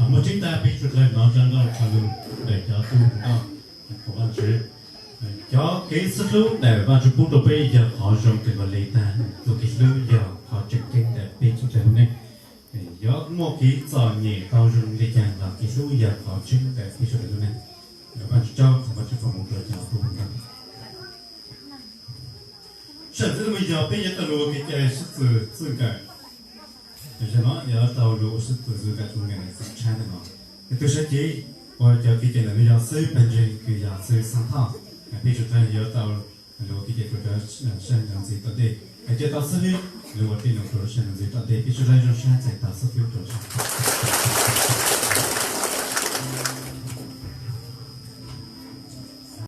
Muaj tseeb tas peb sawv daws hnov zaj nkauj qhov lus ntawm cov tub hluas nkauj, thov Vajtswv, cov kev xib hlub ntawm Vajtswv pub rau peb yog qhov zoo kawg nkaus li tas. Tus kev hlub yog qhov tseem ceeb ntawm peb sawv daws lub neej. Yuav muaj kev txom nyem tau zoo li cas los kev hlub yog qhov tseem ceeb ntawm peb sawv daws lub neej. Thov Vajtswv tso, thov Vajtswv foom hmoov rau cov tub hluas nkauj. Sij hawm txij no mus yog peb yuav tau los ua kev cai sib txwv txij nkawm. Tam sim no yuav tau los ua sib txwv txij nkawm rau nqe nees xav tshab ntawm no. Tus sawv cev ua cov kev cai ntawm no yog xib hwb Paj Ntseeg, kws yog xib hwb Xab Thoj. Peb sawv daws yuav tau los ua kev cai rau sab ntawm ntxiv tom ntej. Hais tias tau xib hwb los ua tij los rau sab ntawm ntxiv tom ntej, peb sawv daws zoo siab txais tau xib hwb rau sab.